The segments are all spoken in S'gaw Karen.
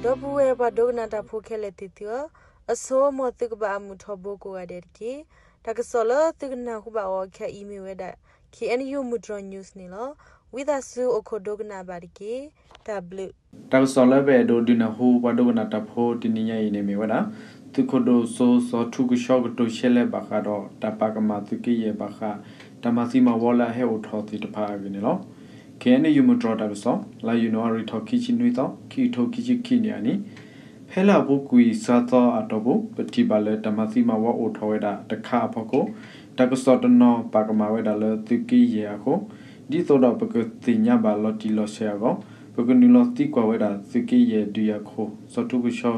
ဒီပုၢ်ဝဲၢ်ပှၤဒိကနၣ်တၢ်ဖိခဲလၢာ်သ့ၣ်သုဧၢ, အဆိ မ်သုကဘၣ်အမုာ်ထီဘိကိးဂၤဒဲးတက့ၢ်. တၢ်ကစီၣ်လၢသုကနၢ်ဟူဘၣ်အီၤခဲအံၤမ့ၢ်ဝဲဒၣ် K N U မုၢ်တြီၤ news န့ၣ်လီၤ. ဝံသးစူၤအိၣ်ခိးဒိကနၣ်ဘၣ်တက့ၢ်. တၢ်ဘျုး တၢ်ကစီၣ်လၢပအဲၣ်ဒိးဒုးနၢ်ဟူပှၤဒိကနၣ်တၢ်ဖိတနံၤညါအံၤန့ၣ်မ့ၢ်ဝဲဒၣ် သုးခိၣ်ဒိၣ်စိ စီၤထူကဆှီကတိၤရှဲလဲၣ်ဘၣ်ဃးဒီးတၢ်ပာ်ကမၣ်သုးက့ယဲၢ်ဘၣ်ဃး တၢ်မၤသံမၤဝီလၢအဟဲအိၣ်ထီၣ်သ့ၣ်တဖၣ်အဂ့ၢ်န့ၣ်လီၤ. K N U မုၢ်တြီၤတၢ်ကစီၣ် လါယနူၤအါရံၤထီၣ်ခံဆံနွံသီ ခံကထိခံဆံခံနံၣ်အနံၤ ဖဲလၢအပူၤကွံာ်စှၤသီအတီၢ်ပူၤ ပထံၣ်ဘၣ်လၢတၢ်မၤသံမၤဝီအိၣ်ထီၣ်ဝဲဒၣ်တခါအဖီခိၣ် တၢ်ကစီၣ်တနီၤပာ်ကမၣ်ဝဲဒၣ်လၢသုးက့ယဲၢ်အဃိ ဒ်သိးဒီးပကသ့ၣ်ညါဘၣ်လီၤတံၢ်လီၤဆဲးအဂီၢ် ပကနုာ်လီၤသံကွၢ်ဝဲဒၣ်သုးက့ယဲၢ်ဒုးယၤခိၣ် စီၤထူကဆှီ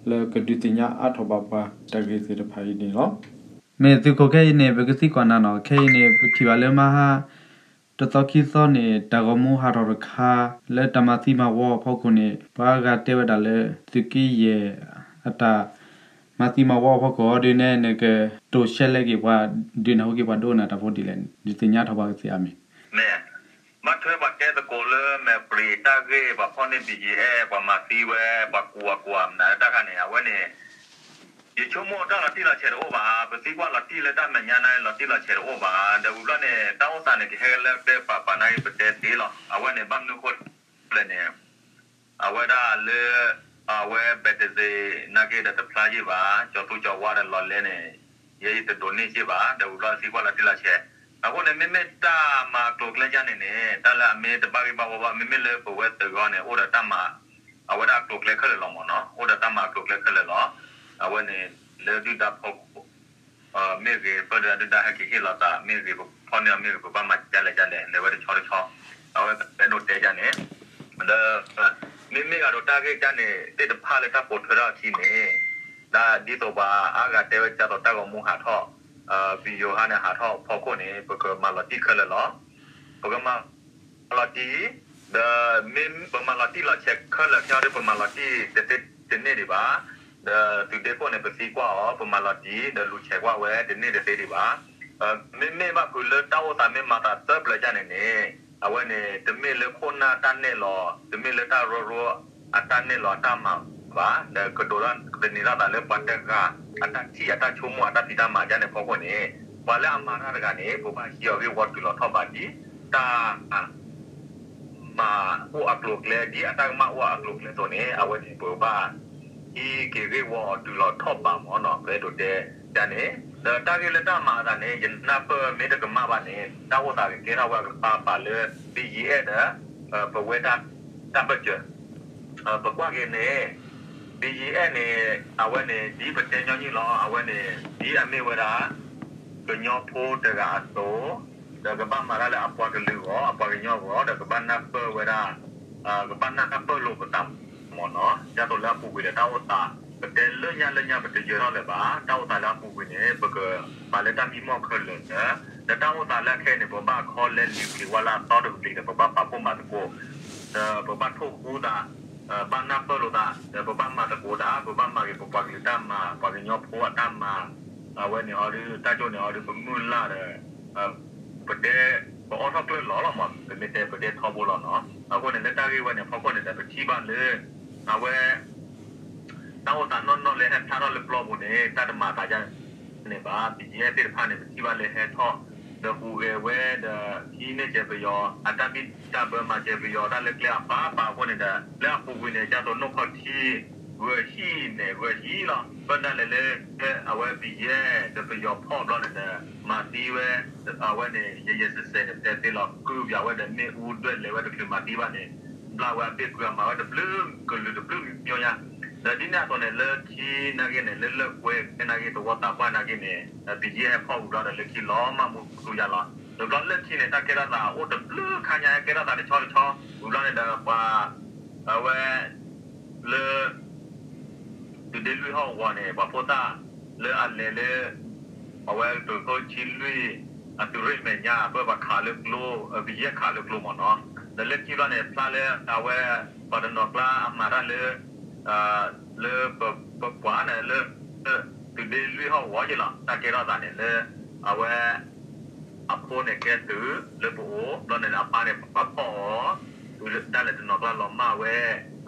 လၢကဒုးသ့ၣ်ညါအါထီၣ်ဘၣ်ပှၤတၢ်ဂ့ၢ်သ့ၣ်တဖၣ်အံၤန့ၣ်လီၤ. မ့ၢ်သုးခိၣ်ခဲအံၤန့ၣ် ပကသံကွၢ်နၤနီၤ ခဲအံၤန့ၣ် ပထံၣ်ဘၣ်လၢမဟါ တသီခံသီန့ၣ် တၢ်ဂီၤမူဟးထီၣ်တခါ လၢတၢ်မၤသံမၤဝီအဖီခိၣ်န့ၣ် ပှၤအါဂၤတဲဝဲဒၣ်လၢ သုးက့ယဲၢ်အတၢ် မၤသံမၤဝီအဖီခိၣ်အီၤဒုးနဲ နကတိၤရှဲလဲၣ်က့ၤပှၤ ဒုးနၢ်ဟူက့ၤပှ�ၤဒိကနၣ်တၢ်ဖိဒ်လဲၣ် ဒုးသ့ၣ်ညါထီၣ်ပှၤကသ့အါမံၤ. မ့ၢ် ဘၣ်ထွဲပှၤတဲသကိးလၢမဲာ်ပြံၤတၢ်ဂ့ၢ် ပှၤဖီၣ်န့ၢ် ဘံၣ်ယံၤအဲၣ် ပှၤမၤသံဝဲ ပှၤကူးအကွၢ်မနုၤတၢ်ခါန့ၣ် အဝဲန့ၣ် ယဆိကမိၣ်တၢ်လီၤတံၢ်လီၤဆဲးတအိၣ်ဘၣ်, ပသံကွၢ်လီၤတံၢ်လၢတၢ်မဲာ်ညါန့ၣ် လီၤတံၢ်လီၤဆဲးတအိၣ်ဘၣ်. ဒီးဝံၤဘျီန့ၣ် တၢ်အိၣ်သးန့ၣ် ကဟဲလၢကျဲပၤပၤန့ၣ် ပတဲသ့လီၤ. အဝဲန့ၣ် ဘၣ်မနုၤဃိလဲၣ်န့ၣ် အဝဲဒၣ်လၢ အဝဲ ဘဲးတစ့း နာ်က့ဒီးတဖျါယံာ်ဘၣ်, ကၠီၤသူကၠီၤဝါဒီးလီၤလဲန့ၣ် ယဲယတဒိးန့ၢ်ယံာ်ဘၣ်, ဒီးဝံၤဘျီသံကွၢ်လီၤတံၢ်လီၤဆဲး. အဃိန့ၣ် မ့မ့ၢ်တၢ်မၤအကျိၤအကျဲယါန့ၣ်န့ၣ် တၢ်လၢအမ့ၢ်တဘၣ်ဂ့ၢ်ဘၣ်ဝီဘၣ် မ့မ့ၢ်လၢပဝဲသၢဂၤန့ၣ် အိၣ်ဒီးတၢ်မၤ အဝဲဒၣ်အကျိၤအကျဲခဲလၢာ်လီၤမ့ၢ်နီၤ, အိၣ်ဒီးတၢ်မၤအကျိၤအကျဲခဲလၢာ်လီၤ. အဝဲန့ၣ် လၢဒုၣ်ဒါဖီခိၣ် မ့ၢ်ဂ့ၤ ပၢၢ်ဒီးဒုၣ်ဒါဟဲက့ၤဟ့ၣ်လီၤသး မ့ၢ်ဂ့ၤ ပဖီၣ်န့ၢ်အီၤ မ့ၢ်ဂ့ၤ ပဘၣ်မၤဒ်လဲၣ်ဒ်လဲၣ် လဲၤဝဲတဆီတဆီ အဝဲအဲၣ်ဒိးတဲယါန့ၣ် ဒီး မ့မ့ၢ်ဂ့ၤဒီးတၢ်ဂ့ၢ်ကါန့ၣ် သ့ၣ်တဖၣ်လၢတၢ်ပိာ်ထွဲထီၣ်အခံန့ၣ် ဒ်သိးပှၤအါဂၤတဲဝဲဒ်သိးတၢ်ဂီၤမူဟးထီၣ် ပယိၤဟါန့ၣ်ဟးထီၣ်ဖီခိၣ်န့ၣ် ပကမၤလီၤတံၢ်ခဲလၢာ်လီၤ. ပကမၤ လီၤတံၢ်, ဒီးမ့ၢ်ပမၤလီၤတံၢ်လီၤဆဲးခဲလၢာ်ခဲအံၤဒီး ပမၤလီၤတံၢ်တသ့တန့ၢ်ဒံးဘၣ်. ဒီးသုးဒ့ခိၣ်န့ၣ် ပသံကွၢ်အီၤ ပမၤလီၤတံၢ် ဒီးလူၤဆဲးကွၢ်ဝဲတန့ၢ်တသ့ဒံးဘၣ်. မ့မ့ၢ်ဘၣ်ဃုာ်လၢတၢ်အိၣ်သးမ့ၢ်မၤသးသၢပျၢၤကါန့ၣ်န့ၣ် အဝဲန့ၣ် တမ့ၢ်လၢခိၣ်နၢ်တၢ်နဲၣ်လီၤ တမ့ၢ်လၢတၢ်ရၢရိအတၢ်နဲၣ်လီၤအတၢ်မၤဘၣ်. ဒီးကဒိးသန့ၤထီၣ်သးလၢပှၤတဂၤအတၢ်ထံၣ်အတၢ်ဆိကမိၣ်အတၢ်ဖံးတၢ်မၤကါန့ၣ်ဖီခိၣ်န့ၣ် ပှၤလၢအမၤတၢ်တဂၤန့ၣ် ပဘၣ်ဟံးအီၤဂ့ၢ်ဝီတုၤလီၤထီၣ်ဘးဒ် တၢ် မၤအိၣ်အကျိၤအကျဲ ဒ်အတၢ်ကမၣ်အိၣ်အကျိၤအကျဲအသိးန့ၣ် အဝဲန့ၣ်ပဘၣ် ဟံးက့ၤဂ့ၢ်ဝီအီၤတုၤလီၤထီၣ်ဘးမ့ၢ်နီၤ ပအဲၣ်ဒိးတဲဒ်န့ၣ် ဒီးတၢ်ဂ့ၢ်လၢတၢ်မၤအသးန့ၣ် ယနၢ်ပၢၢ်မ့ၢ်တကမၣ်ဘၣ်န့ၣ် တၢ်အိၣ်သးကကဲထီၣ်ဝဲအကပၤပာ်လၢ ဘံၣ်ယံၤအဲၣ်ဒီး ပဝဲဒၣ်တၢ်ဘၢၣ်စၢၤ ပကွၢ်က့ၤန့ၣ် ဘံၣ်ယံၤအဲၣ်န့ၣ် အဝဲန့ၣ် ဒ်ပတဲညီနုၢ်လီၤ အဝဲန့ၣ် ဒ်အမ့ၢ်ဝဲဒၣ် ကညီဖိတဂၤအသိး ဒီးကဘၣ်မၤတၢ်လၢအပှၤကလုာ်အဂီၢ် အပှၤကညီအဂီၢ် ဒီးကဘၣ်နၢ်ပၢၢ်ဝဲဒၣ် ကဘၣ်နၢ်ပၢၢ်လိာ်ပသးမ့ၢ်နီၤ ဒ်သိးလၢအပူၤကွံာ်ဒီးတၢ်အိၣ်သး ပတဲလၢညါလၢညါပတယၢၤထီၣ်လၢၤဘၣ် တၢ်အိၣ်သးလၢအပူၤကွံာ်န့ၣ် ပကမၤလၢတၢ်မံမီၢ်ခဲလၢာ် ဒီးတၢ်အိၣ်သးလၢအခဲအံၤန့ၣ် ပဘၣ်ခီလဲလံၤပျံၤဝါလၢအသီတကပျံၤဒီး ပဘၣ်ပာ်ဖှိၣ်မၤသကိး ဒီးပဘၣ်ထိၣ်ဃူသး ဘၣ်နၢ်ပၢၢ်လိာ်သး ဒီးပဘၣ်မၤသကိးတၢ် ပဘၣ်မၤက့ၤပပှၤကလုာ်တၢ်မၤ ပှၤကညီဖိအတၢ်မၤ အဝဲန့ၣ်အီၤဒုး တၢ်ကၠိန့ၣ်အီၤဒုး ပမုၢ်လၢ်ဒီး ပတဲ ပအီၣ်ထီၣ်ကျၢၢ်လီၤလီၤမး ပမ့ၢ်တဲပတဲထီဘိလီၤနီၤ အဃိန့ၣ် လၢတၢ်ဂ့ၢ်ဝဲန့ၣ် ဖီခိၣ်န့ၣ်ဒီး ပထံၣ်ဘၣ်လၢ အဝဲ တၢ်အိၣ်သးနီၢ်နီၢ်လၢဟဲဖျါထီၣ်လၢပျီပူၤန့ၣ် တၢ်တမၤသးဒ်န့ၣ်ဘၣ် ဘံၣ်ယံၤအဲၣ်သ့ၣ်တဖၣ်န့ၣ် ပထံၣ်ဘၣ်လၢဟဲထီၣ် ဒီးဟူးဂဲၤဝဲဒီး ဟံးန့ၢ်စဲးပယီၤ အတၢ်ဘံၣ်တၢ်ဘၢမၤစဲးပယီၤတၢ်လၢကျဲအပၤပၤအဃိန့ၣ်ဒီး လၢအပူၤကွံာ်န့ၣ် ဒ်သိးနီၢ်ခီၣ်ထံ ဂၢၤဟံၣ်န့ၣ် ဂၢၤဟံၣ်လီၤ ဘၣ်ဒၣ်လဲာ်လၢ အဝဲဘံၣ်ယံၤအဲၣ်ဒီးပယီၤဖီၣ်ဘျီန့ၣ်ဒီး မၤသံဝဲ အဝဲန့ၣ် ယဲၢ်ယဲၢ်စဲးစဲးန့ၣ် ပတဲသ့လီၤ ကုၢ်ပၠးဝဲဒီးမ့ၣ်အူဒွဲၣ်လဲၤဝဲတချုးမၤသံဘၣ်န့ၣ် ဘျးဝဲအဘ့ၣ်ကွံာ်အမၤဝဲတဘျုးကလုာ်တဘျုးကညီညါ ဒီးဒ်န့ၣ်အသိးန့ၣ် လၢခံနာ်က့န့ၣ် လၢလၢၢ်ကွဲနာ်က့ သဝီသးပှၢ်နာ်က့န့ၣ် ဘံၣ်ယံၤအဲၣ်ဟဲဖီၣ်ဝံၤဘျီဒီး လၢခံလီၤမၢ်မူသူယါလီၤ ဒီးဘျီလၢခံန့ၣ် တၢ်ကဲထီၣ်သးအိၣ်တဘျုးခါညါ ဟဲကဲထီၣ်သးတဆီတဆီ ဝံၤဘျီန့ၣ်ဒီးပှၤ အဝဲ လၢ သုးဒ့လွံၢ်ဟီၣ်ကဝီၤန့ၣ် ပှၤဖိသၣ်လၢအလဲၤလၢ အဝဲသုးခိၣ်ဆံလွံၢ် အသုးရ့ၣ်မဲာ်ညါ အဘၢၣ်ပှၤခးလၢကျိ ဘံၣ်ယံၤအဲၣ်ခးလၢကျိမ့ၢ်နီၤ ဒီးလၢခံဘျီန့ၣ် ဖျါလၢအဝဲ ပှၤတနီၤကျါအမၤတၢ်လၢ လၢပပှၤန့ၣ်လၢ သုးဒ့လွံၢ်ဟီၣ်ကဝီၤယ့ၣ်လီၤ တၢ်ကဲထီၣ်သးန့ၣ်လၢ အဝဲ အဖိန့ၣ်ကဲသုးလၢပအိၣ် ဘျီန့ၣ်အပၢ်န့ၣ်ပှၤဖီၣ်အီၤ ဒၣ်လဲာ်တနီၤကျါလီၤမၢ်ဝဲ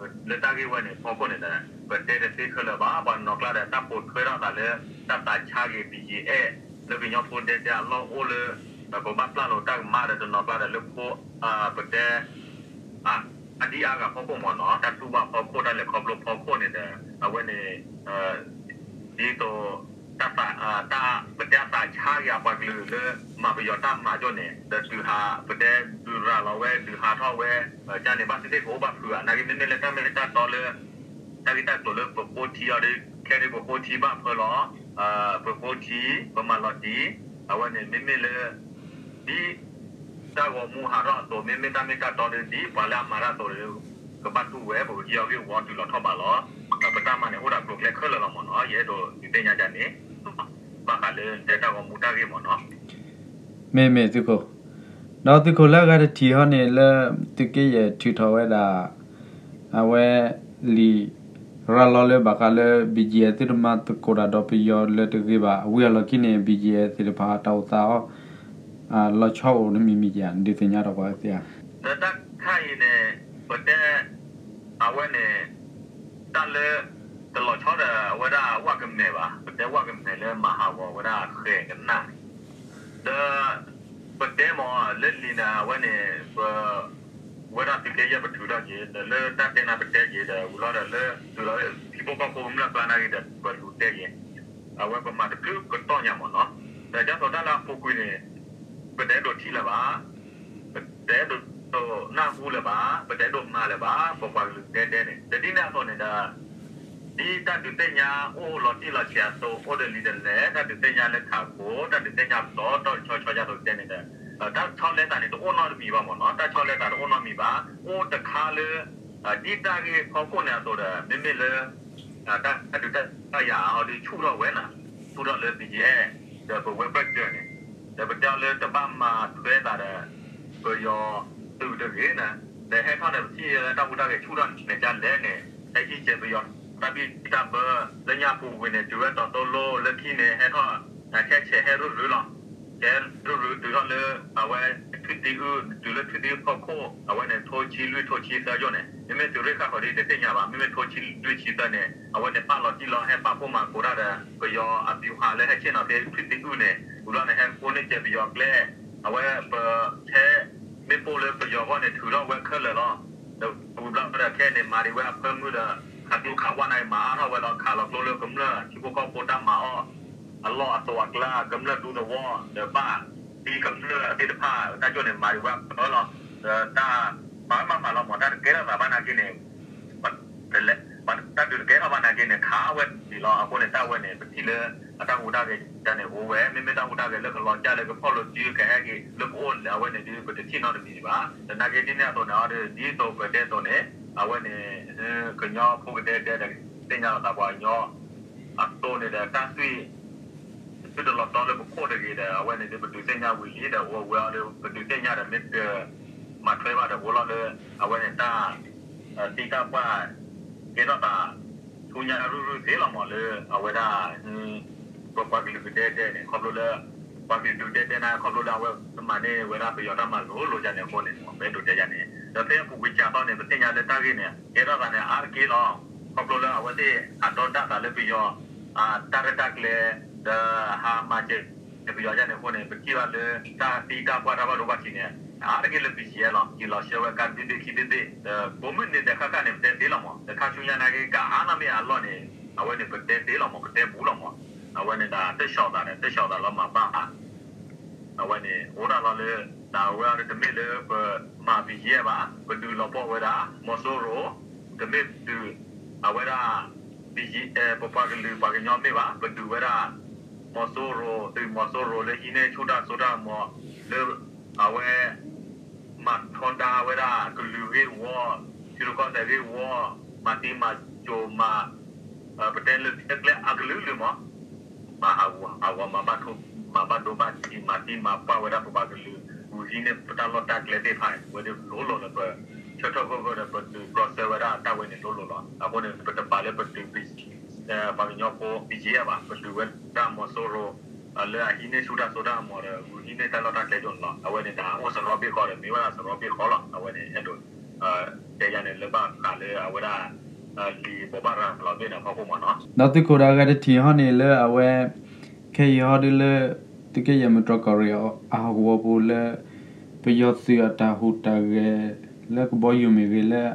လၢတၢ်ဂ့ၢ်ဝဲန့ၣ် ဖီခိၣ်န့ၣ်ဒီး ပတဲတသ့ခဲလၢာ်ဘၣ်, ပှၤနီၢ်ကျါဒီး တၢ်ပိာ်ထွဲထီၣ်သးလၢ တၢ်သးဆါက့ၤ ဘံၣ်ယံၤအဲၣ် လၢကညီဖိဒဲဒဲအလီၢ်အိၣ်လၢ ပဘၣ်ပျၢ်လိာ်တၢ်ကမၣ်ဒီး တနီၢ်ကျါဒီးလၢဖိ ပတဲ အါဒံအါဂၤဖီခိၣ်မ့ၢ်နီၤ, တၢ်တူၢ်ဘၣ်ဖီခိၣ် တၢ်လဲၤခီဖျိဖီခိၣ်န့ၣ်ဒီး အဝဲန့ၣ် ဒ်သိး တၢ် တၢ် ပတဲအသးဆါက့ၤအပှၤကလုာ်လၢ မၤပယီၤတၢ်မၤကၠိၣ်န့ၣ် ဒီးဒုးဟး ပတဲဒုးရၤလီၤဝဲ ဒုးဟးထီၣ်ဝဲ ကန့ၣ် ဘၣ်သ့ၣ်သ့ၣ်ကအိၣ်ဘၣ်ဖုးဧါ, နာ်က့မ့မ့ၢ်လၢတၢ်မ့ၢ်တၢ်တီလၢ တၢ်ဂ့ၢ်တၢ်ကျိၤလၢပဃိထံအီၤဒီး ခဲအံၤပဃိထံဘၣ်ဖၢလီၤ, ပဃိထံ ပမၤလီၤတံၢ်, အဝဲန့ၣ် မ့မ့ၢ်လၢ ဒ် တၢ်ဂီၤမူဟးထီၣ်အသိး မ့မ့ၢ်တၢ်မ့ၢ်တၢ်တီဒီး ဒ်ပှၤလၢအမၤတၢ်အသိးဒီး ကဘၣ်တူၢ်ဝဲ ပကဟံးအီၤဂ့ၢ်ဝီတုၤလီၤထီၣ်ဘးလီၤ. ပတၢ်မၤန့ၣ် အိၣ်ဒီးကျိၤကျဲခဲလၢာ်လီၤမ့ၢ်နီၤ, ယအဲၣ်ဒိးဒုးသ့ၣ်ညါဒ်န့ၣ် ဘၣ်ဃးလၢတဲတၢ်ဂီၤမူတၢ်ဂ့ၢ်မ့ၢ်နီၤ. မ့မ့ၢ်သုးခိၣ်, ဒီးသုးခိၣ်လၢအဂၤတထံၣ်ဟီန့ၣ်လၢ သုးက့ယဲၢ်ထုးထီၣ်ဝဲဒၣ် အဝဲ လံာ်ရၤလီၤလၢဘၣ်ဃးလၢ ဘံၣ်ယံၤအဲၣ် သုတမၤသကိးတၢ်ဒီးပယီၤလၢတဂ့ၤဘၣ်, အဝံၤအလီၢ်ခံန့ၣ် ဘံၣ်ယံၤအဲၣ် သ့ၣ်တဖၣ်တၢ်အိၣ်သးအီၤ လီၤဆီအိၣ်တမံၤမံၤဧါ, ဒုးသ့ၣ်ညါဒီးပှၤသ့ဧါ. ဒီးတၢ်ခါအံၤန့ၣ် ပတဲ အဝဲန့ၣ် တၢ်လၢ တလီၤဆီဒီးအဝဲဒၣ်ဝၣ်ကမဲာ်ဘၣ်, ပတဲဝၣ်ကမဲာ်လၢမၤဟးဂီၤဝဲဒၣ်ဃဲၤကနၣ်န့ၣ် ဒီး ပတဲမ့ၢ်လၢလံာ်န့ၣ် အဝဲန့ၣ် ပ ဝဲဒၣ်သုးက့ယဲၢ်ပထုးထီၣ်က့ၤ ဒီးလၢတၢ်တဲနၤပတဲက့ၤဒီး ဝံၤလီၤဒီးလၢ တုၤလီၤလၢထံဖိကီၢ်ဖိကမျၢၢ်ကျါနာ်က့ၤဒီး ပလူၤတဲက့ၤ အဝဲပမၤတဘျုးကတီၢ်ညါမ့ၢ်နီၤ, ဒီးဒ်သိးတၢ်လၢအပူၤကွံာ်န့ၣ် ပတအဲၣ်ဒိးထံၣ်လၢၤဘၣ်, ပတအဲၣ်ဒိးနၢ်ဟူလၢၤဘၣ်, ပတအဲၣ်ဒိးမၤလၢၤဘၣ်, ပပှၤကလုာ်ဒဲဒဲန့ၣ် ဒီးဒ်န့ၣ်အသိးန့ၣ်ဒီး ဒ်တၢ်ဒုးသ့ၣ်ညါအိၣ်လီၤတံၢ်လီၤဆဲးအသိး အိၣ်ဒီးလံာ်ဒ်လဲၣ်, တၢ်ဒုးသ့ၣ်ညါလၢထးခိၣ်, တၢ်ဒုးသ့ၣ်ညါပတီၢ်ထီၣ်ဆီဆီယါသိးတဲန့ၣ်ဒီး တၢ်ဆီလဲသးန့ၣ် တအိၣ်နီတမံၤဘၣ်မ့ၢ်နီၤ, တၢ်ဆီလဲသးတအိၣ်နီတမံၤဘၣ်, အိၣ်တခါလၢ ဒ်တၢ်ဂ့ၢ်ဖီခိၣ်န့ၣ်အသိးဒီး မ့မ့ၢ်လၢ တၢ်ဒုးတၢ်ယၤအီၤဒီးဆူၣ်ထီၣ်ဝဲနၤ, ဆူၣ်ထီၣ်လၢ ဘံၣ်ယံၤအဲၣ် ဒီးပဝဲဘၢၣ်စၢၤန့ၣ်, ဒီးပတဲအီၤလၢတဘၣ်မၤထွဲသးဒီး ပယီၤသုးတဂ့ၤနၤ, ဒီးဟဲထီၣ်န့ၣ် ပထံၣ်လၢတၢ်ဟူးတၢ်ဂဲၤဆူၣ်ထီၣ်န့ၣ်ဒ်လဲၣ်န့ၣ်, ဟဲဟံးစဲးပယီၤတၢ်ဘံၣ်တၢ်ဘၢ လၢညါပူၤကွံာ်န့ၣ် တုၤဝဲတီၤသိလိ လၢခံန့ၣ် ဟဲထီၣ် ခဲဆဲးဟဲရုၢ်ရုၢ်လီၤ. ကဲရုၢ်ရုၢ်တုၤထီၣ်လၢ အဝဲ ထွံၣ်သံအုၣ် တုၤလၢထွံၣ်သံအုၣ်ဖီခိၣ် အဝဲန့ၣ် ထိဆံလွံၢ်ထိဆံသၢယိၣ်န့ၣ် မ့မ့ၢ်သုးရ့ၣ်ဃၣ်ဃီၤဒ်တသ့ၣ်ညါဘၣ်, မ့မ့ၢ်ထိဆံလွံၢ်ဆံသၢန့ၣ် အဝဲန့ၣ်ပာ်လီၤတံၢ်လီၤ ဟဲပာ်ဖှိၣ်မၤကိးတၢ်ဒီး ပယီၤအသုးဟးလၢဟဲဆ့ၣ်နီၤဖဲထွံၣ်သံအုၣ်န့ၣ် ဝံၤလီၤန့ၣ် ဟဲကိးန့ၢ်စဲးပယီၤကျဲ အဝဲပ ခဲ မ့ၣ်ပိၢ်လၢပယီၤအဂီၢ်န့ၣ် ထုးထီၣ်ဝဲခဲလၢာ်လီၤ. ဒီးဝံၤဘျီဒီးခဲအံၤန့ၣ် မၤဒံးဝဲအဖၢမုၢ်ဒီး ခးကျိခးဝါန့ၣ် မၤအါထီၣ်ဝဲလီၤ. ခးလီၤကျိလၢကမျၢၢ်ထံဖိကီၢ်ဖိတၢ်မၤအီၣ် အလီၢ်အသိးအကျါ ကမျၢၢ်ဒူသဝီ ဒီးဘၣ်သံကမျၢၢ်သ့ၣ်တဖၣ် တၢ်ကၠိန့ၣ် မၤဒံးဝဲအဖၢလီၤ. ဒီးတၢ်မၤဝဲမၤမၤလီၤမး တၢ်တကဲထီၣ်သးဘၣ်နာ်က့န့ၣ် တလဲ တၢ်ဒုးတကဲထီၣ်ဘၣ်နာ်က့န့ၣ် ခးဝဲဒံးလီၤ. အဃိန့ၣ် တၢ်ဝဲန့ၣ် ပထံၣ်လၢ အတၢ်ဟူးတၢ်ဂဲၤန့ၣ်အိၣ်ဝဲ မ့မ့ၢ်တၢ်ဟူးတၢ်ဂဲၤလၢကလီၤကၢ်လၢကဖီၣ်လိာ်စု ကဟဲက့ၤလၢပအိၣ်အဝဲန့ၣ်ဒီး ပတထံၣ်နီတမံၤဘၣ်. ဒီးနာ်က့ဒ်န့ၣ်အသိးန့ၣ် ဒ်သိးပတဲအသိးန့ၣ် အဝဲန့ၣ် ကညီဖိကဒဲကဒဲဒီး သ့ၣ်ညါလီၤသးပှၤကညီ အသိးန့ၣ်ဒီးတၢ်သွံၣ် သုတလီၤတီလၢပခိၣ်တဂ့ၤဒီး အဝဲန့ၣ်ဒီး ပဒုးသ့ၣ်ညါဝံၤလံဒီး အိၣ်ဝဲအီၤဒီး ပဒုးသ့ၣ်ညါဒီး မ့ၢ်တမၤထွဲဘၣ်ဒီး အိၣ်လီၤလၢ အဝဲန့ၣ်တၢ် သံတၢ်ပှၢ် ကဲထီၣ်သး ဆူညါရုၢ်ရုၢ်သ့လီၤမးလၢ အဝဲဒၣ် ပပှၤကလုာ်ကဒဲကဒဲန့ၣ် ခီဖျိလၢ ပှၤကလုာ်ဒုးဒဲကဒဲန့ၣ် ခီဖျိလၢအဝဲမၤန့ၢ်ဝဲဒၣ်ပယီၤတၢ်မၤလိာ်လိာ်ယၤန့ၣ်အဃိန့ၣ် ပအဲၣ်ဒိးတဲယၤန့ၣ် ဒီးဖဲအပူၤကွံာ်စးထီၣ်န့ၣ် ပသ့ၣ်ညါလၢတၢ်ဂ့ၢ်န့ၣ် ကဲထီၣ်သးန့ၣ် အါတက့ၢ်လီၤ. ခီဖျိလၢအဝဲသ့ၣ်အတီတၢ်သးလၢပယီၤ အတၢ်ရဲၣ်တၢ်ကျဲၤ ဒီးဟးမၤစဲး ပယီၤယၤန့ၣ်အဃိန့ၣ် ပထံၣ်ဘၣ်လၢ တၢ်သံတၢ်ပှၢ်တၢ်ဘၣ်ဒိဘၣ်ထံးန့ၣ် အါတက့ၢ်လၢပယီၤလီၤ. က့ၤလီၤဆှၢဝဲကါတဘ့ၣ်ဘ့ၣ်ခံဘ့ၣ်ဘ့ၣ် ဒီးကိးမုၢ်နံၤဒဲးဃၣ်ဃၣ်န့ၣ် ပတဲသ့လီၤမး. ဒီးခါဆူညါနာ်က့ ကအါန့ၢ်မ့ၢ်အလီၢ်န့ၣ် အဝဲန့ၣ် ပတဲသ့လီၤမး ပတဲဘူးလီၤမး. အဝဲန့ၣ်ဒီးတၢ်ဆှီၣ်သးဒီး တၢ်ဆှီၣ်သးလီၤမၤဘၣ် အဝဲန့ၣ် အိၣ်ဒၣ်လီၤလၢ တၢ်ဝဲအံၤတမ့ၢ်လၢပမၤဘံၣ်ယဲၢ်ဘၣ်, ပဒုးလီၤပှီၢ်ဝဲဒၣ် မီၤစိရိၤ, တမ့ၢ်ပဒုး အဝဲဒၣ် ဘံၣ်ယဲၢ် ပပှၤကလုာ်ပှၤကညီမ့ၢ်ဘၣ်, ပဒုးဝဲဒၣ် မီၤစိရိၤ သုးမီၤစိရိၤလၢဟံးန့ၢ်ဆူၣ်တၢ်စိတၢ်ကမီၤ လၢ အဝဲ မၤထီဒါဝဲဒၣ်ကလုာ်ဂ့ၢ်ဝီ, ထံရူၢ်ကီၢ်သဲးဂ့ၢ်ဝီ, မၤသံမၤစိၤမၤ ပတဲလၢကျဲအကလုာ်ကလုာ်မး မၤဟးဂူာ်ဟးဂီၤ မၤဘၣ်ဒိဘၣ်ထံး မၤသံမၤပှၢ်ဝဲဒၣ်ပပှၤကလုာ် ဂုာ်ဟံးန့ၢ်ပတၢ်လီၢ်တၢ်ကျဲသ့ၣ်တဖၣ်န့ၣ် ဝဲဒၣ်လိၤလိၤလၢပ ဆၢထၢၣ်ဂၢၢ်ဂၢၢ်ဒီးပဒုးကျီၢ်စၢဝဲဒၣ်တၢ်ဝဲန့ၣ်လိၤလိၤလီၤ. အဃိန့ၣ် ပတပာ်လၢပဒုး ပှၤကညီဖိ ဘံၣ်ယဲၢ်ဘၣ်, ပဒုးဝဲဒၣ်မီၤစိရိၤ လၢအဟံးန့ၢ်ဆူၣ်တၢ်စိတၢ်ကမီၤဒီး ဂုာ်ဟံးန့ၢ်တၢ်လီၢ်တၢ်ကျဲကၠိန့ၣ်လီၤ. အဝဲန့ၣ်တၢ်အိၣ်စရီဘ့ၣ်ဃီဒီး မ့ၢ်ဝဲဒၣ်စရီဘ့ၣ်ဃီလီၤ. အဝဲန့ၣ်အဲၣ်ဒိး တဲယၤန့ၣ် လၢဘၣ်ဃးလၢအဝဲဒၣ် လံာ်ဘိးဘၣ်ရၤလီၤဘ့ၣ်န့ၣ်အဖီခိၣ်မ့ၢ်နီၤ. ဒီးသုးခိၣ်ဒၣ်ဂဲၤတထံၣ်ဟီန့ၣ်လၢအဝဲ ခဲအံၤဟီဒုလၢ သုးက့ယဲၢ်မုၢ်တြီၢ်ကီၢ်ရ့ၣ်အဟီၣ်ကဝီၤပူၤလၢ ပယီၤသုးအတၢ်ဟူးတၢ်ဂဲၤ လၢကဘီယူၤမ့ၢ်ဂ့ၤ လၢ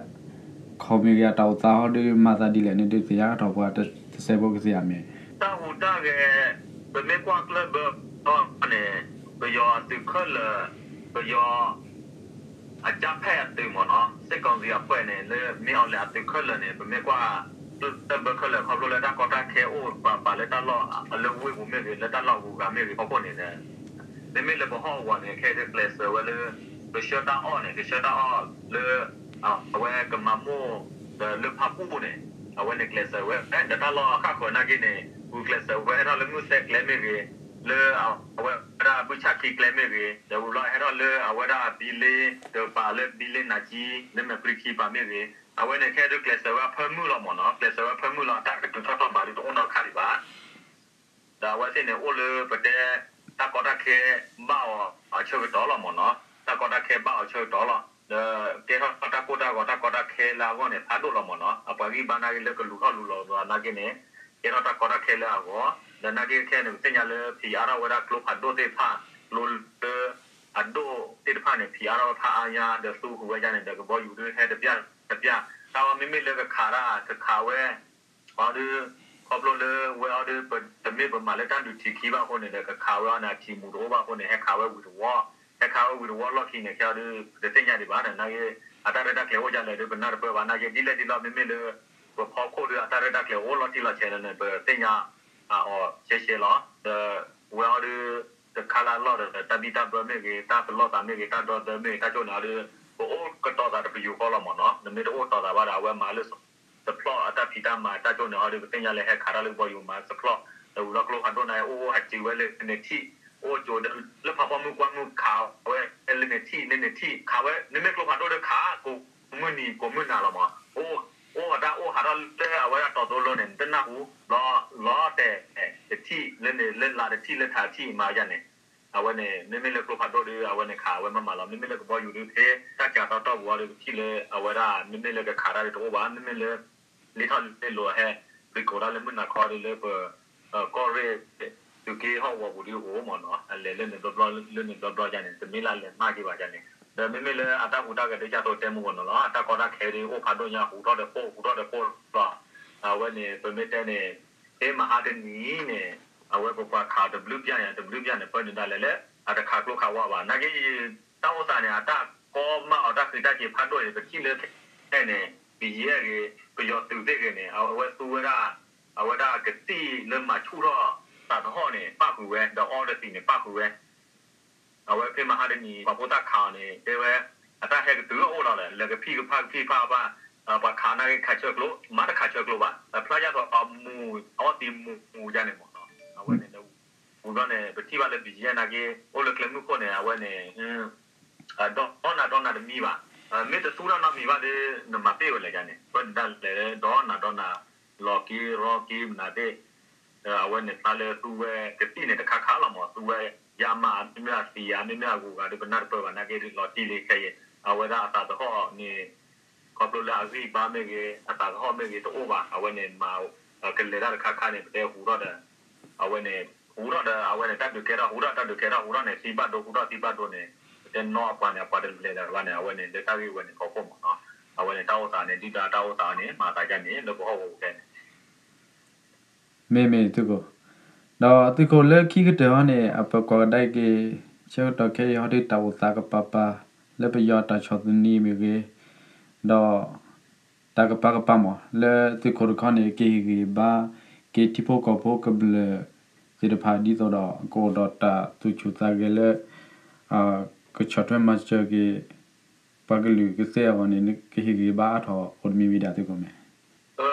ခီမ့ၢ်ဂ့ၤ အတၢ်အိၣ်သးဟီဒု မၤသးဒ်လဲၣ်န့ၣ်ဒု သ့ၣ်ညါကထီၣ်ပှၤတစဲးဖိကသ့ၣ်ညါမ့ၢ် တၢ်ဟူးတၢ်ဂဲၤ ပမ့ၢ်ကွၢ်ကျၢၢ်ဘၢအီၤန့ၣ် ပယီၤအသုးခဲလၢာ် ပယီၤ အကြမ်းဖက်အသုးမ့ၢ်နီၤ စစ်ကောင်စီအဖွဲ့န့ၣ် လၢမ့ၢ်အီၤလဲၣ်အသုးခဲလၢာ်န့ၣ် ပမ့ၢ်ကွၢ် ကျၢၢ်ဘၢခဲလၢာ် ခီဖျိလၢတၢ်ကီတၢ်ခဲအိၣ်ပာ်ပာ်လၢတၢ်လီၢ်လၢဝ့ၢ်ပူၤမ့ၢ်ဂ့ၤ လၢတၢ်လီၢ်ဂုၤဂၤမ့ၢ်ဂ့ၤ ဖီခိၣ်န့ၣ်ဒီး မ့မ့ၢ်လၢပဟီၣ်ကဝီၤန့ၣ် ခဲအံၤဒုကျဲးစၢးဝဲလၢ ကဆှၢတၢ်အီၣ်န့ၣ် ကဆှၢတၢ်အီၣ်လၢ အဝဲကမၤမိၢ် ဒီးလၢဖၣ်ပူၣ်န့ၣ် အဝဲန့ၣ်ကျဲးစၢးဝဲ ဒီးတၢ်လီၢ်အဃၣ်ဃၢၤနာ်က့န့ၣ် ဂုာ်ကျဲးစၢးဝဲဟဲထီၣ်လၢမုၢ်သဲကျဲမ့ၢ်ဂ့ၤ လၢအဝဲဒၣ်ဘုၣ်ဆၣ်ခံကျဲမ့ၢ်ဂ့ၤ ဒီးဝံၤလီၤဟဲထီၣ်လၢအဝဲဒၣ်ဘံလ့ ဒီးပာ်လၢဘံလ့နၤကံ လၢမဲာ်ပြံခံပၤမ့ၢ်ဂ့ၤ အဝဲန့ၣ်ခဲအံၤဒုကျဲးစၢးဝဲအဖၢမုၢ်လီၤမ့ၢ်နီၤ ကျဲးစၢးဝဲအဖၢမုၢ်လီၤ အတၢ်ကတုၤထီၣ်ထီၣ်ဘးဒုတအိၣ်နီတခါဒံးဘၣ် ဒီးအဝဲသ့ၣ်န့ၣ် အိၣ်လၢပတဲ တၢ်ကီတၢ်ခဲဘၣ်အီၤအဆၢကတီၢ်လီၤမ့ၢ်နီၤ, တၢ်ကီတၢ်ခဲဘၣ်အီၤဆၢကတီၢ်လီၤ. ဒီးကဲထီၣ်တၢ်ကိၢ်တၢ်ဂီၤ တၢ်ကီတၢ်ခဲလၢအဂီၢ်န့ၣ် ဖးဒိၣ်လီၤမ့ၢ်နီၤ. အပှၤဂံၢ်ဘါနာ်က့လၢကလူၤထီၣ်လူၤလီၤသးနာ်က့န့ၣ် ကဲထီၣ်တၢ်ကီတၢ်ခဲလၢအဂီၢ်, ဒီးနာ်က့ခဲန့ၣ် ပသ့ၣ်ညါလၢဖံးအါထီၣ်ဝဲဒၣ်ကျိဖးဒိၣ်သ့ၣ်တဖၣ် ကျိလၢ အဒိၣ်သ့ၣ်တဖၣ်န့ၣ် ဖံးအါထီၣ်ဝဲဖးအါညါ ဒီးသူဃုာ်ဝဲဒၣ်န့ၣ် ဒီးကဘီယူၤဒုးဟဲတပျၢ်တပျၢ်, တၢ်ဝဲမ့မ့ၢ်လၢကခးတၢ် ကခးဝဲ အီၤဒုး ခီဖျိလၢဝဲအီၤဒုး ပတမ့ၢ်ပမၤလၢတၢ်ဒုးထံးခံဘၣ်အဃိန့ၣ်ဒီး ကခးဝဲအီၤန့ၣ် အထံးမူးတအိၣ်ဘၣ်အဃိန့ၣ် ဟဲခးဝဲဝံၤတဝီ, ဟဲခးဝဲဝံၤတဝီလီၢ်ခံန့ၣ် ခဲအီၤဒုး ပတသ့ၣ်ညါဒံးဘၣ်န့ၣ် နာ်က့ အတၢ်ရဲၣ်တၢ်ကျဲၤအိၣ်ဒ်လဲၣ်ဒီး ပနၢ်တပၢၢ်ဘၣ် နာ်က့ ဒ်လဲၣ်ဒ်လဲၣ် မ့မ့ၢ်လၢ ပဖီခိၣ်ဒုး အတၢ်ရဲၣ်တၢ်ကျဲၤအိၣ်လီၤတံၢ်လီၤဆဲးန့ၣ် ပသ့ၣ်ညါ အီၤရှဲရှဲလီၤ. ဒီးဝဲအီၤဒုး တခါလၢအလီၢ်ဒီး တၢ်ဘံၣ်တၢ်ဘၢမ့ၢ်ဂ့ၤ တၢ်ပလီၢ်သးမ့ၢ်ဂ့ၤ တၢ်ဒီသဒၢမ့ၢ်ဂ့ၤ တၢ်ကၠိန့ၣ်အီၤဒုး ပအိၣ်ကတီၤသးတပယူာ်ဃီလီၤမ့ၢ်နီၤ. နမ့ၢ်တအိၣ်ကတီၤသးဘၣ်ဒီး အဝဲမၤလၢ support အတၢ်ဖံးတၢ်မၤ တၢ်ကၠိန့ၣ်အီၤဒုး ပသ့ၣ်ညါလၢဟဲခးတၢ်လၢကဘီယူၤမၤ support ဒီးဝံၤလီၤကျိဖးဒိၣ်န့ၣ် အိၣ်ဟးစံးဝဲလၢန့ၣ်ထံၣ် အိၣ်ကၠိ လၢဖးဖီမုၢ်ကွၢ်မုၢ်ခးဝဲလၢန့ၣ်ထံၣ် လၢန့ၣ်ထံၣ် ခးဝဲ နမ့ၢ်ကျိဖးဒိၣ်ဒီးခး ကိးမုၢ်နံၤကိးမုၢ်နၤလီၤမ့ၢ် အိၣ် အိၣ်အတၢ်အိၣ်ဟးထီၣ်လၢအဝဲဒၣ်တီၤသိလိန့ၣ် နတနၢ်ဟူ လီၤ လီၤတဲာ်တထံၣ် လၢန့ၣ် လၢလါတထံၣ် လၢထးတထံၣ်မၤယါန့ၣ် အဝဲန့ၣ် မ့မ့ၢ်လၢကျိဖးဒိၣ်ဒီး အဝဲန့ၣ်ခးအဝဲမ့ၢ်မၤလီၤ မ့မ့ၢ်လၢကဘီယူၤဒီး ဖဲတၢ်ကးသီတီၢ်ပူၤအီၤဒီး ကထံၣ်လၢအဝဲဒၣ် မ့မ့ၢ်လၢကခးတၢ်ဒီးတအိၣ်ဘၣ် မ့မ့ၢ်လၢ လ့ထီၣ်လ့လိၤဟဲ ရံးကိးတၢ်လၢမုၢ်နၤခီဒီးလၢပ ကီၢ်ရ့ၣ် သုးက့ဟီၣ်ကဝီၤပူၤဒုအိၣ်မ့ၢ်နီၤ အလဲၤလၢန့ၣ်ဘျီဘျီလၢန့ၣ်ဘျီဘျီယါန့ၣ် တမ့ၢ်လၢလဲၤမၢ်က့ၤဘၣ်ယါန့ၣ် ဒီးမ့မ့ၢ်လၢအတၢ်ဟူးတၢ်ဂဲၤဒုး ကၢ်သိးတဲမူကနီၤလီၤ အတၢ်ကီတၢ်ခဲဒုး အိၣ်ဖးဒိၣ်ညါ ဟူးထီၣ်ဒီးပိၢ် ဟူးထီၣ်ဒီးပိၢ်လီၤ အဝဲန့ၣ် ပမ့ၢ်တဲန့ၣ် ဖဲမဟါတနံၤန့ၣ် အဝဲပပှၤခးတဘျုးပျၢ်န့ၣ် တဘျုးပျၢ်န့ၣ် ပၢနုာ်ဒၣ်လဲာ်လၢ အတခးကျိခးဝါဘၣ် နာ်က့ တၢ်အိၣ်သးန့ၣ် အတၢ်ကီမၢ်အီၤတၢ်ဃံးတၢ်စ့ၤဖးဒိၣ်န့ၣ် ပထံၣ်လၢခဲန့ၣ် ပယဲၢ်ဂ့ၤ ပယီၤသုးသ့ၣ်ဂ့ၤန့ၣ် အဝဲသူဝဲဒၣ် အဝဲဒၣ်ကသံၣ်လၢမၤဆူၣ်ထီၣ်သးသဟီၣ်န့ၣ် ပၣ်ဃုာ်ဝဲ ဒီးအီတသံးန့ၣ် ပၣ်ဃုာ်ဝဲ အဝဲဖဲမဟါတနံၤ ပှၤဖိသၣ်ခးအီၤန့ၣ် တဲဝဲ အတၢ်ဟဲကတုၤအိၣ်လီၤဒီး လဲၤကဖံးကဖၣ်ကဖံးကဖၣ်ဘၣ် ပှၤခးနာ်က့ခးဆၢကျိ မၤတခးဆၢကျိဘၣ် ဖျါယါသိးအမူၤ အီသံးမူၤမူၤယါန့ၣ်မ့ၢ်နီၤ အဝဲန့ၣ် ဝံၤဘျီန့ၣ် ပထံၣ်ဘၣ်လၢ ဘံယဲၢ် နာ်က့ အိၣ်လၢကျဲမုၢ်ခိၣ်န့ၣ် အဝဲန့ၣ် ဒီနၤဒီနၤတမံၤဘၣ် မ့ၢ်တသူၣ်ထီၣ်နီတမံၤဘၣ်ဒီး နမၤသ့ဝဲလဲၣ်ယါန့ၣ် ပၢနုာ်ဒၣ်လဲာ်ဒီနၤဒီနၤ လီၤက့ရီက့မနုၤသ့ၣ် အဝဲန့ၣ်ဖျါလၢသူဝဲကသံၣ်န့ၣ်တခါခါလီၤမး သူဝဲယါမး မ့မ့ၢ်အသံးဧါ မ့မ့ၢ်အဂုၤအဂၤဒီး ပနၢ်တပၢၢ်ဘၣ်နာ်က့ဒီး လီၤတံၢ်လံခဲအံၤ အဝဲဒၣ်အသးသဟီၣ်န့ၣ် ခီဖျိလၢအဂံၢ်ဘါမ့ၢ်ဂ့ၤ အသးသဟီၣ်မ့ၢ်ဂ့ၤတအိၣ်ဘၣ် အဝဲန့ၣ်မၤ ကလဲၤတၢ်တခါခါန့ၣ် ပတဲဟူးထီၣ်ဒီး အဝဲန့ၣ် ဟူးထီၣ်ဒီး အဝဲန့ၣ် တၢ်ဒုးကဲထီၣ် ဟူးထီၣ်တၢ်ဒုးကဲထီၣ် ဟူးထီၣ်န့ၣ် သံဘၣ်ဒိ ဟူးထီၣ်သံဘၣ်ဒိန့ၣ် ပတဲနီၢ်အပှၤန့ၣ် အပှၤတလဲၤလၢၤဘၣ်န့ၣ် အဝဲန့ၣ် လၢတၢ်ဂ့ၢ်ဝဲန့ၣ်ဖီခိၣ်မးနီၤ အဝဲန့ၣ် တၢ်အိၣ်သးန့ၣ် ဒုၣ်ဒါတၢ်အိၣ်သးန့ၣ် မၤသးယါန့ၣ် လၢပဟီၣ်ကဝီၤပူၤဖဲန့ၣ် မ့ၢ်မ့ၢ်သုးခိၣ်, ဒီးသုးခိၣ်လၢခံကတၢၢ်ဟီန့ၣ် အပၢၤကီၢ်ကဒါက့ၤ ဆၢကတီၢ်ခဲအံၤဟီဒုးတၢ်အိၣ်သးကပၤပၤ လၢပယီၤတၢ်ဆီၣ်သနံးမ့ၢ်ဂ့ၤ, ဒီး တၢ်ကပၤကပၤမး လၢသုးခိၣ်တခီန့ၣ် ကဟ့ၣ်ဂံၢ်ဘါ က့ၤထံဖိကီၢ်ဖိကမျၢၢ်သ့ၣ်တဖၣ်ဒ်သိးဒီး ကအိၣ်ဒီးတၢ်သူၣ်ဆူၣ်သးဂဲၤလၢ ကဆီၣ်ထွဲမၤစၢၤက့ၤ ပှၤကလုာ်ကသ့အဂီၢ်န့ၣ် ကဟ့ၣ်ဂံၢ်ဘါအါထီၣ်အိၣ်တမံၤမံၤဒၣ်သုးခိၣ်မ့ၢ်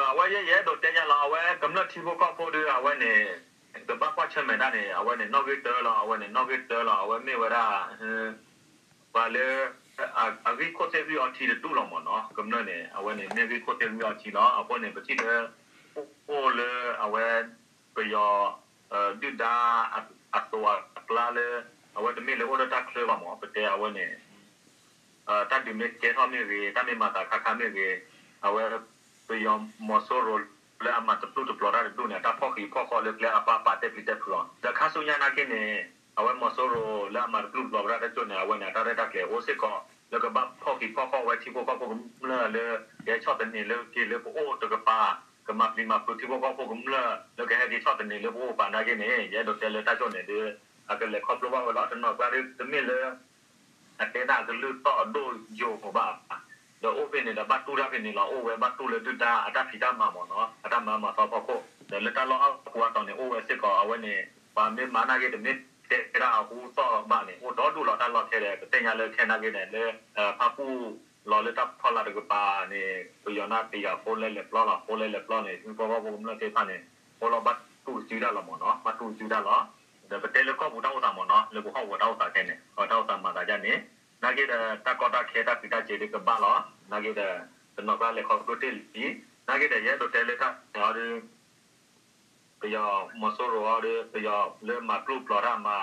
အဝဲယဲယအဲၣ်ဒိးတဲညါလီၤ အဝဲကမျၢၢ်ထံဖိကီၢ်ဖိဒီး အဝဲန့ၣ် ကဘၣ်ကွၢ်ဆၢၣ်မဲာ်တၢ်န့ၣ် အဝဲန့ၣ် နီၣ်ဂံၢ်တၢလီၤ အဝဲန့ၣ် နီၣ်ဂံၢ်တၢလီၤ အဝဲမ့ၢ်ဝဲဒၣ် ပှၤလၢ အဂံၢ်ခိၣ်သ့ၣ်ဂံၢ်အီထံတဒူၣ်လီၤမ့ၢ်နီၤ ကမျၢၢ်န့ၣ် အဝဲန့ၣ် မ့ၢ်ဂံၢ်ခိၣ်သ့ၣ်ဂံၢ်အီထံလီၤ အဃိန့ၣ် ပထံၣ်လၢ အိၣ်လၢအဝဲ ပယီၤ ဒုၣ်ဒါ အသိးအကျါလၢ အဝဲတမ့ၢ်လၢအိၣ်လၢတၢ်ချၢဘၣ်မ့ၢ် ပတဲအဝဲန့ၣ် တၢ်ဒုးမ့ၢ်ကဲထီၣ်မ့ၢ်ဂ့ၤ, တၢ်မ့ၢ်မၤသးခါခါမ့ၢ်ဂ့ၤ, အဝဲ ပယီၤမီၤစိရိၤလၢအမၤတပျုာ်တပျီၤတၢ်တဒူၣ်န့ၣ် အတၢ်ဖီၣ်ဃံးဖီၣ်ဃီလၢကျဲအပၢ်ပာ်တဲာ်ပျံၤတဲာ်ဖုးအီၤ ဒီးခါဆူညါနာ်က့န့ၣ် အဝဲမီၤစိရိၤလၢအမၤတပျုာ်တပျီၤဝဲဒၣ်တၢ်ကၠိန့ၣ် အဝဲန့ၣ် အတၢ်ရဲၣ်တၢ်ကျဲၤအိၣ်စ့ၢ်ကီး လၢကဘၣ်ဖီၣ်ဃံးဖီၣ်ဃီဝဲထံဖိကီၢ်ဖိကမျၢၢ်လၢ ကဟဲဆီၣ်သနံးလၢက့ၤလၢပအိၣ်တကပၤ, ကမၤပျံၤမၤဖုးထံဖိကီၢ်ဖိကမျၢၢ်လၢကဟဲက့ၤဆီၣ်သနံးလၢပအိၣ်ကပၤနာ်က့န့ၣ် ယအဲၣ်ဒိးတဲလၢတၢ်ကၠိန့ၣ်ဒီး အကလဲၤခီဖျိဘၣ်ဝဲလီၤ. တနီၤကျါဒီး တမ့ၢ်လၢ အတဲဒၣ်အကလုၢ်သီၣ်အဒိၣ်ယိာ်ဘၣ်, ဒီးအိၣ်ဖဲန့ၣ်ဒီးဘၣ်တူၢ်တၢ်ဖဲန့ၣ်လီၤ. အိၣ်ဝဲဘၣ်တူၢ်လၢဒုၣ်ဒါအတၢ်ဖံးတၢ်မၤမ့ၢ်နီၤ, အတၢ်မၤမၤသီဖီခိၣ်, ဒီးလၢတၢ်လီၢ်အပူၤအတီၤန့ၣ် အိၣ်ဝဲစ့ၢ်ကီး အဝဲန့ၣ် ပှၤမ့ၢ်မၤနာ်က့ တမ့ၢ်တဲဒၣ်အဟူသီၣ်ဘၣ်န့ၣ် အိၣ်ဒီဒူၣ်လီၤ. တၢ်လီၢ်ခဲဒီး ပသ့ၣ်ညါလၢခဲနာ်က့န့ၣ် လၢ ဖၣ်ပူၣ်လီၤလၢတၢ်ဖီလာ်တကပၤန့ၣ် ပယီၤန့ၣ်တ့ၢ်ဃာ် four lane လဲၤပျီလီၤ. Four lane လဲၤပျီန့ၣ် ထံဖိကီၢ်ဖိကမျၢၢ်သ့ၣ်တဖၣ်န့ၣ် အိၣ်လီၤဘၣ်တူၢ်စုတၢ်လီၤမ့ၢ်နီၤ, ဘၣ်တူၢ်စုတၢ်လီၤ. ဒီးပတဲလၢကီၢ်ပူၤတၢ်အိၣ်သးမ့ၢ်နီၤ, လၢပဟီၣ်ကဝီၤတၢ်အိၣ်သးခဲန့ၣ် အတၢ်အိၣ်သးမၤသးဒ်န့ၣ် နာ်က့ဒီး တၢ်ကီတၢ်ခဲတၢ်ဃံးတၢ်စ့ၤဒီးကဘၣ်လီၤ. နာ်က့ဒီး တနီၤကျါလဲၤခီဖျိတ့ၢ်လံ, နာ်က့ဒီး ယအဲၣ်ဒိးတဲလၢတၢ်န့ၣ်အီၤဒီး ပယီၤမီၤစိရိၤအီၤဒီး ပယီၤလၢမၤပျုၢ်ပျီၤတၢ်မၤ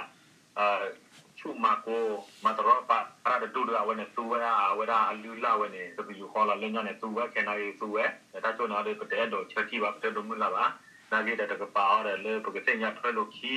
ဆူၣ်မၤကိၤ မၤတရီတပါတၢ်တဒူၣ်ဒီး အဝဲန့ၣ်သူဝဲဒၣ် အဝဲဒၣ်အလုၢ်အလၢ်ဝဲန့ၣ် တပယူာ်ဃီလီၤ. လၢညါန့ၣ် သူဝဲခဲနာ်က့သူဝဲ, ဒီးတၢ်ကၠိန့ၣ်အီၤဒီး ပတအဲၣ်ဒိးဆၢထံၣ်ဘၣ် ပတအဲၣ်ဒိးမုၢ်လၢ်ဘၣ်. နာ်က့ဒီးတကပၤအီၤဒီး လၢပကသ့ၣ်ညါထွဲလိာ်ခံ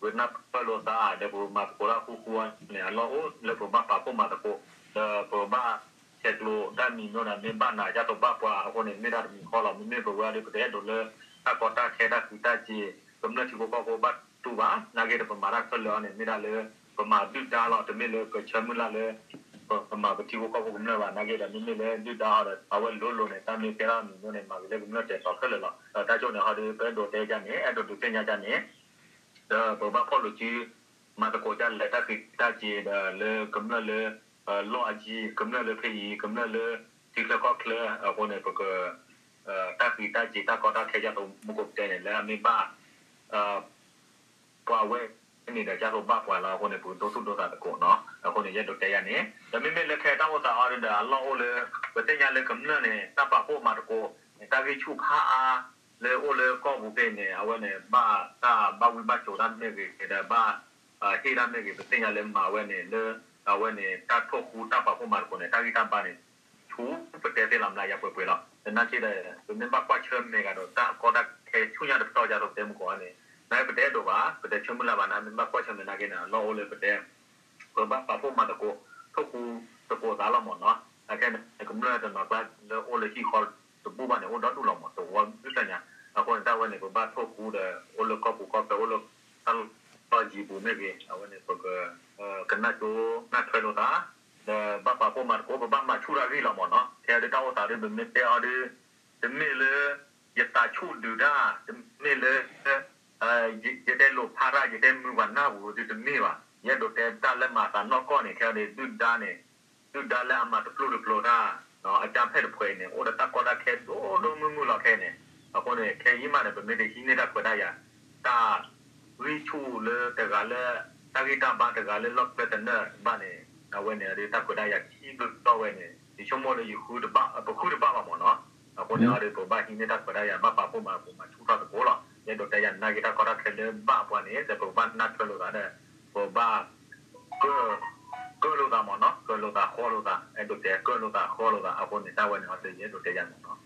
ပနၢ်ပၢၢ်လိာ်သး ဒီးပမၤသကိးတၢ်ဃူဃူအီၤန့ၣ် အလီၢ်အိၣ်လၢပဘၣ်ပာ်ဖှိၣ်မၤသကိး ဒီးပဘၣ်ဆဲးကျိးတၢ်မံၤမ့ၢ်ဒီး မ့ၢ်ဘၣ်နၤ ယသိးဘၣ်ပှၤအဃိန့ၣ် မ့ၢ်ဒၣ်တမံၤဃီလီၤ. မ့မ့ၢ်ပဝဲဒီး ပတအဲၣ်ဒိးလၢ တၢ်ကီတၢ်ခဲတၢ်ဃံးတၢ်စ့ၤ ကမျၢၢ်ထံဖိကီၢ်ဖိဘၣ်တူၢ်ဘၣ်. နာ်က့ဒီး ပမၤတၢ်ခဲလၢာ်အီၤန့ၣ် မ့ၢ်ဒၣ်လၢ ပမၤဒုၣ်ဒါလီၤ. တမ့ၢ်လၢပဆၢမုၢ်လၢ်လၢ ပမၤပထံဖိကီၢ်ဖိကမျၢၢ်ဘၣ်. နာ်က့ဒီး မ့မ့ၢ်လၢဒုၣ်ဒါအီၤဒီး အဝဲလိၤလိၤန့ၣ် တၢ်မ့ၢ်ကဲထီၣ်မံၤမ့ၢ်န့ၣ် မၤဂ့ၤလၢကမျၢၢ်တဲာ်တီခဲလၢာ်လီၤ. ဒီးတၢ်ကၠိန့ၣ်ဟီဒီး ပအဲၣ်ဒိးတဲဒ်န့ၣ် အဲၣ်ဒိးဒုးသ့ၣ်ညါဒ်န့ၣ် ဒီးပဘၣ်ဖီၣ်လိာ်စု မၤသကိးဒ်လဲၣ် တၢ်ဃံးတၢ်စ့ၤဒီးလၢကမျၢၢ်လၢ လီၢ်အယံၤ ကမျၢၢ်လၢဖဲအံၤ ကမျၢၢ်လၢ ထံချၢကီၢ်ချၢအဃိန့ၣ် ပက တၢ်ဃံးတၢ်စ့ၤ တၢ်ကီတၢ်ခဲ ယသိးမူကီးပတဲန့ၣ် လၢအမ့ၢ်ဘၣ် ပှၤဝဲန့ၣ်ဒီး ယသိးဘၣ်ပှၤလီၤ. အဃိန့ၣ် ပကဒိသူၣ်ဒိသးသကိးနီၤ. အဃိန့ၣ် ယအဲၣ်ဒိးတဲဒ်န့ၣ် ဒီးမ့မ့ၢ်လၢခဲတၢ်အိၣ်သးအီၤဒီး အလီၢ်အိၣ်လၢ ပသ့ၣ်ညါလၢကမျၢၢ်န့ၣ် တၢ်ပာ်ဖှိၣ်မၤသကိး တၢ်ဂံၢ်ဆူၣ်ဖးအါ လၢအိၣ်လၢကီၢ်ပူၤဖဲန့ၣ် အဝဲန့ၣ် ဘၣ်တၢ်ဘၣ်ဝံဘၣ်ကၠိၤတၢ်မ့ၢ်ဂ့ၤ ဒီးဘၣ် ဟ့ၣ်တၢ်မ့ၢ်ဂ့ၤ ပသ့ၣ်ညါလၢမၤဝဲန့ၣ်လၢ အဝဲန့ၣ် တၢ်ထိၣ်ဃူတၢ်ပာ်ဖှိၣ်မၤသကိးန့ၣ် တၢ်ဂံၢ်တၢ်ဘါန့ၣ် ဆူပတဲသ့လီၤမျးယၤပှဲၤပှဲၤလီၤ. သနာ်က့ဒီး ပမ့ၢ်ဘၣ်ကွၢ်ဆၢၣ်မဲာ်ကဒီး တၢ်ကီတၢ်ခဲဆူညါတပတီၢ် ယသိးတဲမူကီးန့ၣ် နာ်က့ပတအဲၣ်ဒိးဘၣ် ပတဆၢမုၢ်လၢ်ဘၣ်နာ် မ့ၢ်ဘၣ်ကွၢ်ဆၢၣ်မဲာ်နာ်က့န့ၣ် အလီၢ်အိၣ်လၢပတဲ ပဘၣ်ပာ်ဖှိၣ်မၤသကိး ထိၣ်ဃူသကိးသးလီၤမ့ၢ်နီၤ. အခဲန့ၣ် ကမျၢၢ်တနီၤကျါလၢအိၣ်လၢဟံၣ်ဃီတဘူၣ်ဘၣ်န့ၣ် အိၣ်ဒီဒူၣ်လီၤမ့ၢ် တဝီဒုၣ်တညါ. အဃိန့ၣ် တၢ်ဝဲန့ၣ် ပဘၣ်ထိၣ်ဃူဒီး အိၣ်လၢကီၢ်ပူၤကီၢ်ချၢ အိၣ်လၢတၢ်လီၢ်ယံၤပူၤမ့ၢ်ဂ့ၤ အဝဲန့ၣ် ပက ကနၣ်ကၠိနၢ်ထွဲလိာ်သး ဒီးဘၣ်ပာ်ဖှိၣ်မၤသကိး ပဘၣ်မၤဆူၣ်တၢ်ဂ့ၢ်လီၤမ့ၢ်နီၤ. ခဲအံၤဒုးတၢ်အိၣ်သးဒုး ပမ့ၢ်တဲအီၤဒုး တမ့ၢ်လၢ ယသးဆူၣ်ဒုးတၢ် တမ့ၢ်လၢ ယတဲလိာ်ဖးတၢ် ယတဲမုာ်ပှၤနၢ်ပူၤဒုးတမ့ၢ်ဘၣ်. ယအဲၣ်ဒိးတဲတၢ်လၢမၤသးနီၢ်ကီၢ်န့ၣ် ခဲအံၤဒုး ဒုၣ်ဒါန့ၣ် ဒုၣ်ဒါလၢအမၤတပျုာ်တပျီၤတၢ် အတၢ်ဖဲၣ်တဖှဲးအံၤန့ၣ် အိၣ်ဒီးတၢ်ကီတၢ်ခဲဒိၣ်ဒိၣ်မုၢ်မုၢ်လီၤခဲအံၤန့ၣ်. အဃိန့ၣ် ခဲအံၤမးန့ၣ် ပမ့ၢ်တဟံးန့ၢ်တၢ်ခွဲးတၢ်ယာ် တၢ် ဂံၢ်ဆူၣ်လၢတဂၤလၢ တၢ်ဂံၢ်တၢ်ဘါတဂၤလၢလီၢ်ကျဲတနၢၣ်ဘၣ်န့ၣ် အဝဲန့ၣ်ဒီး တၢ်ခွဲးတၢ်ယာ်ခံဘျီဝဲန့ၣ် ယဆိကမိၣ်လၢယဃုတဘၣ် ပဃုတဘၣ်ဘၣ်မ့ၢ်နီၤ. အဃိန့ၣ်ဒီး ပဘၣ်ဟံးန့ၢ်တၢ်ခွဲးတၢ်ယာ် ဘၣ်ပာ်ဖှိၣ်မၤသကိးမၤဆူၣ်ထီၣ်သကိးလီၤ. ယအဲၣ်ဒိးတဲယၤနာ်က့ တၢ်ကီတၢ်ခဲလၢဘၣ်ပှၤန့ၣ် ဒီးပကဘၣ်နၢ်ထွဲလိာ်သးဒီး ပဘၣ် ကၢၢ်လိာ်သးမ့ၢ်နီၤ, ကၢၢ်လိာ်သးဃီလိာ်သး, အဲၣ်ဒိးတဲကၢၢ်လိာ်သးဃီလိာ်သး အဃိန့ၣ် တၢ်ဝဲန့ၣ်အီၤဒီး ယအဲၣ်ဒိးတဲယၤမ့ၢ်နီၤ.